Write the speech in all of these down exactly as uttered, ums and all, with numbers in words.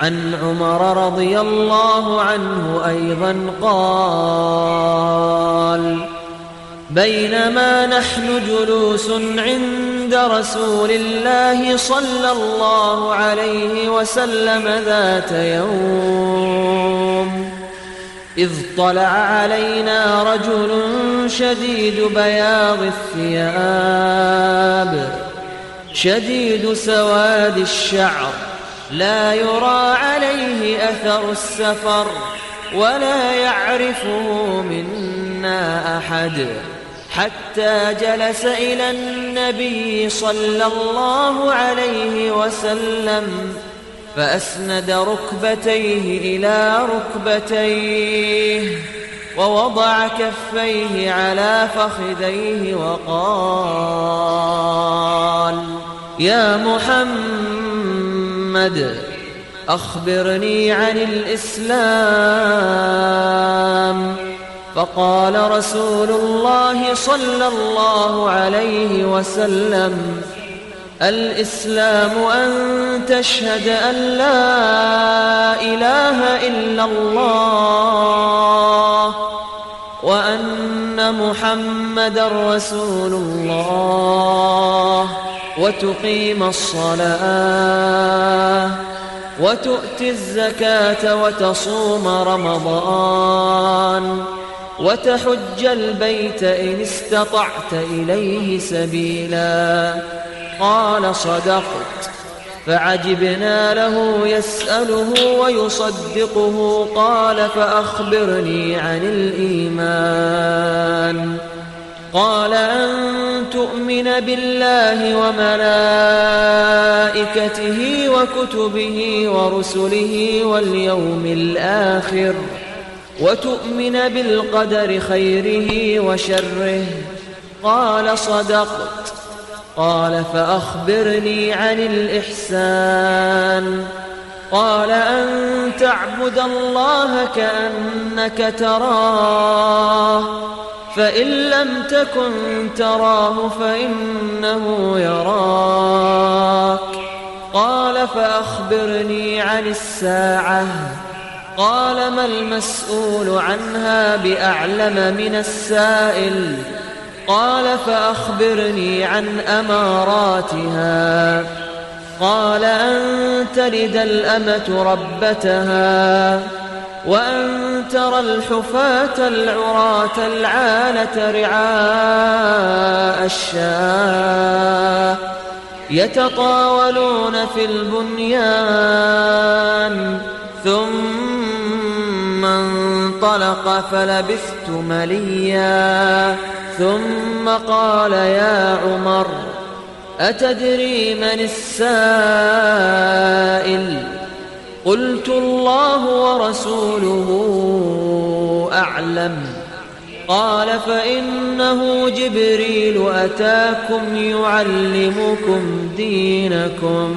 عن عمر رضي الله عنه أيضا قال: بينما نحن جلوس عند رسول الله صلى الله عليه وسلم ذات يوم، إذ طلع علينا رجل شديد بياض الثياب، شديد سواد الشعر، لا يرى عليه أثر السفر، ولا يعرفه منا أحد، حتى جلس إلى النبي صلى الله عليه وسلم، فأسند ركبتيه إلى ركبتيه، ووضع كفيه على فخذيه، وقال: يا محمد، أخبرني عن الإسلام. فقال رسول الله صلى الله عليه وسلم: الإسلام أن تشهد أن لا إله إلا الله وأن محمدا رسول الله، وتقيم الصلاة، وتؤتي الزكاة، وتصوم رمضان، وتحج البيت إن استطعت إليه سبيلا. قال: صدقت. فعجبنا له يسأله ويصدقه. قال: فأخبرني عن الإيمان. قال: أن تؤمن بالله وملائكته وكتبه ورسله واليوم الآخر، وتؤمن بالقدر خيره وشره. قال: صدقت. قال: فأخبرني عن الإحسان. قال: أن تعبد الله كأنك تراه، فإن لم تكن تراه فإنه يراك. قال: فأخبرني عن الساعة. قال: ما المسؤول عنها بأعلم من السائل. قال: فأخبرني عن أماراتها. قال: أن تلد الأمة ربتها، وأن ترى الحفاة العراة العالة رعاء الشاة، يتطاولون في البنيان. ثم انطلق فلبثت مليا، ثم قال: يا عمر، أتدري من السائل؟ قلت: الله ورسوله أعلم. قال: فإنه جبريل أتاكم يعلمكم دينكم.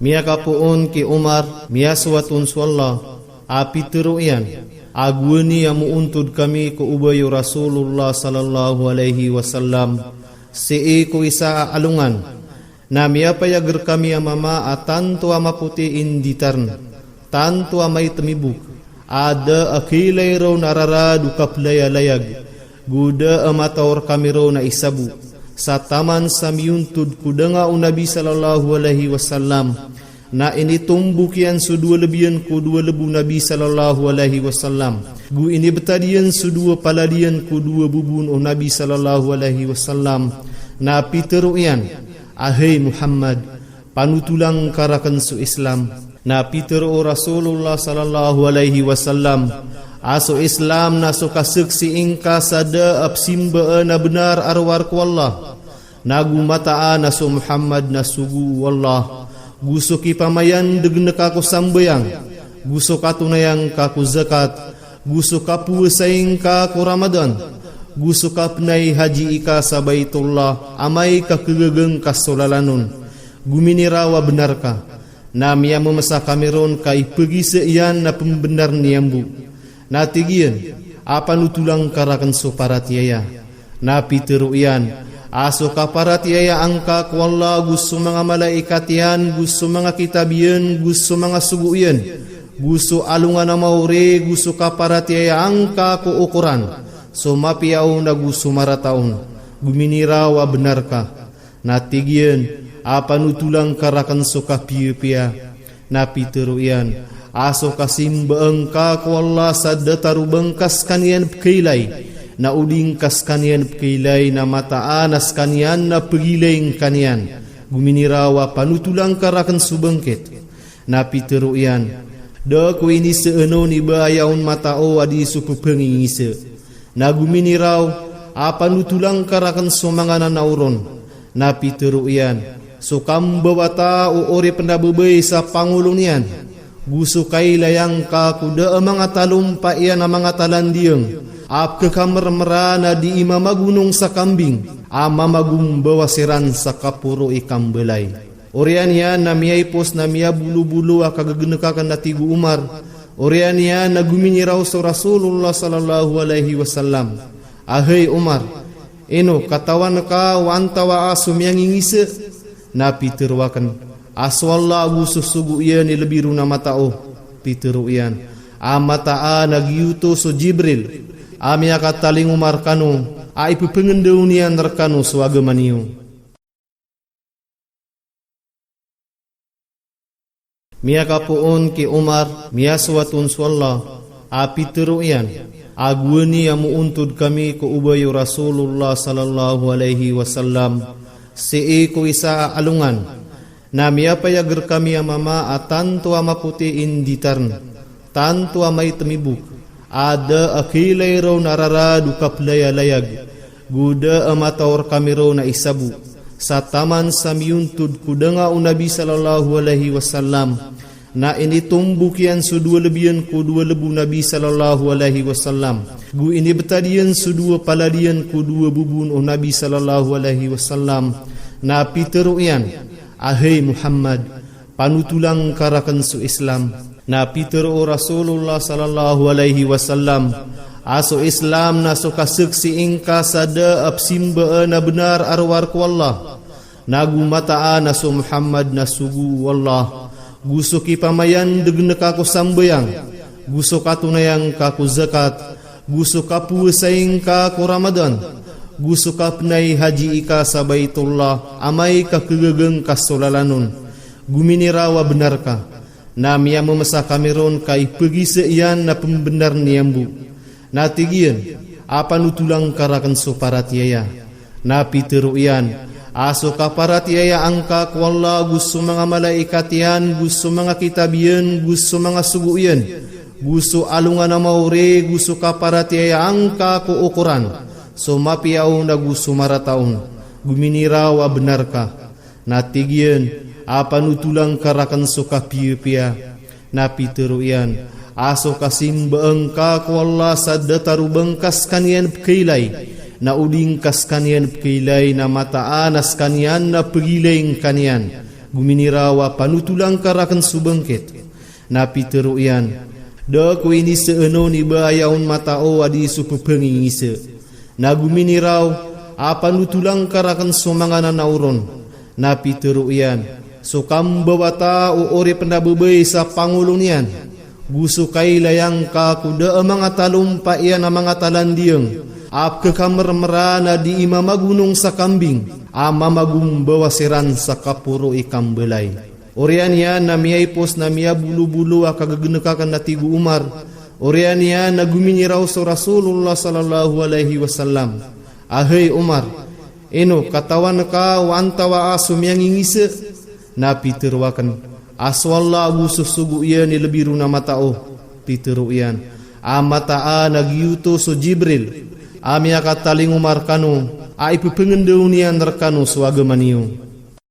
Miyakapoon ki Umar, miyasowat on so Allah, a pitero iyan a gowani a moontod kami ko obay o Rasulullah sallallahu alaihi wasallam sii ko isa a alongan. Na miyapayag rkami a mama a tanto a mapoti i nditarn, tanto a maitem i bok, a da a kailay ron a rarad o kaplayalayag, go da a mataw rkami ron a isabo. Sa taman sa miyontod ko danga o Nabi sallallahu alaihi wasallam, na initombok iyan so dowa lebiyan ko dowa lebo o Nabi sallallahu alaihi wasallam, go inibetad iyan so dowa palad iyan ko dowa bobon o Nabi sallallahu alaihi wasallam. Na pitero iyan a, hay Muhammad, panotolang ka raken so Islam. Na pitero o Rasulullah sallallahu alaihi wasallam a so Islam na so kasaksii ngka sa da a pesimbaan a benar a rowar ko Allah, na go mataan a so Muhammad na sogo o Allah, go so kipamayandegen ka ko sambayang, go so katonaya ngka ko zakat, go so kapowasai ngka ko Ramadan, go so kapenay hajii ka sa Baitullah amay ka kegegen ka so lalan on, go miniraw a benar ka. Na miyamemesa kami ron ka ipegisa iyan na pembenar niyan bo. Na tig iyan a, panotolang ka raken so paratiyaya. Na pitero iyan A so kaparatiyayaan ka ko Allah, go so manga malaikat iyan, go so manga kitab iyan, go so manga sogo iyan, go so alongan a maori, go so kaparatiyayaan ka ko Qur'an, so mapiya on ago so marata on. Gominiraw a bnar ka. Na tig iyan a panotolan ka raken so kapiyapiya. Na pitero iyan a so kasimbaan ka ko Allah sa datar o ba ngka sekaniyan pekailay, na o di ngka sekaniyan pekailay na mataan a sekaniyan na pegilay ngka niyan. Gominiraw a panotolan ka raken so bangkit. Na pitero iyan, da ko iniseeno ni ba aya on matao a di so pepangingise. Na gominiraw a panotolan ka raken so manga nanaoron. Na pitero iyan, so kambawata o oripn a babay sa pangolo niyan, go so kailayan ka ko da a manga talompa iyan a manga talandiyang a pekekamermera na di i mamagonong sa kambing a mamagombawa siran sa kaporo i kambalay. Oriyan iyan na miyaipos na miyabolobolo a kagegenekaken a tig o Omar. Oriyan iyan na gominiraw so Rasulullah sallallahu alaihi wasallam a, "Hay Omar, ino katawan ka o antawaa so miyangingise?" Na pitero aken a so Allah ago so sogo iyan i lebi ron a matao. Pitero iyan a mataan a giyoto so Jibril a miyakatalingoma rekano a ipepengendaw niyan rekano so agama niyo. Miyakapoon ki Omar, miyasowat on so Allah, a pitero iyan a gowani a moontod kami ko obay o Rasulullah sallallahu alaihi wasallam sii ko isa a alongan. Na miyapayag rekami a mama a tanto a mapoti i nditarn, tanto a maitm i bok, a da a kailay ron a rarad o kapelayalayag, go da a mataw rekami ron a isabo. Sa taman sa miyontod ko danga o Nabi sallallahu alaihi wasallam, na initombok iyan so dowa lebiyan ko dowa lebo o Nabi sallallahu alaihi wasallam, go inibetad iyan so dowa palad iyan ko dowa bobon o Nabi sallallahu alaihi wasallam. Na pitero iyan a, "Hay Muhammad, panotolan ka raken so Islam." Na pitero o Rasulullah sallallahu alaihi wasallam a so Islam na so kasaksii ngka sa da a pesimbaan a benar a rowar ko Allah, na go mataan a so Muhammad na sogo o Allah, go so kipamayandegen ka ko sambayang, go so katonayan ka ko zakat, go so kapowasai ngka ko Ramadan, go so kapenay haji ika sa Baitullah amay ka kegaga ngka so lalan on. Gominiraw a benar ka. Na miyamemesa kami ron ka ipegisa iyan na pembenar niyan bo. Na tig iyan a panotolan ka raken so paratiyaya. Na pitero iyan a so kaparatiyayaan ka ko Allah, go so manga malaikat iyan, go so manga kitab iyan, go so manga sogo iyan, go so alongan a maori, go so kaparatiyayaan ka ko Qur'an, so mapiya on ago so marata on. Gominiraw a benar ka. Na tig iyan a panotolan ka raken so kapiyapiya. Na pitero iyan a so kasimbaan ka ko Allah sa datar o ba ngka sekaniyan pekailay, na o di ngka sekaniyan pekailay na mataan a sekaniyan na pegilay ngka niyan. Gominiraw a panotolan ka raken so bangkit. Na pitero iyan, da ko iniseeno ni ba aya on matao a di so pepangingise. Na gominiraw a panotolan ka raken so manga nanaoron. Na pitero iyan, so kambawata o oripn a babay sa pangolo niyan, go so kailayan ka ko da a manga talompa iyan a manga talandiyang a pekekamermera na di i mamagonong sa kambing a mamagombawa siran sa kaporo i kambalay. Oriyan iyan na miyaipos na miyabolobolo a kagegenekaken a tig o Omar. Oriyan iyan na gominiraw so Rasulullah sallallahu alaihi wasallam a, "Hay Omar, ino katawan ka o antawaa so miyangingise?" Na pitero aken a so Allah ago so sogo iyan i lebi ron a matao. Pitero iyan a mataan a giyoto so Jibril a miyakatalingoma rekano a ipepengendaw niyan rekano so agama niyo.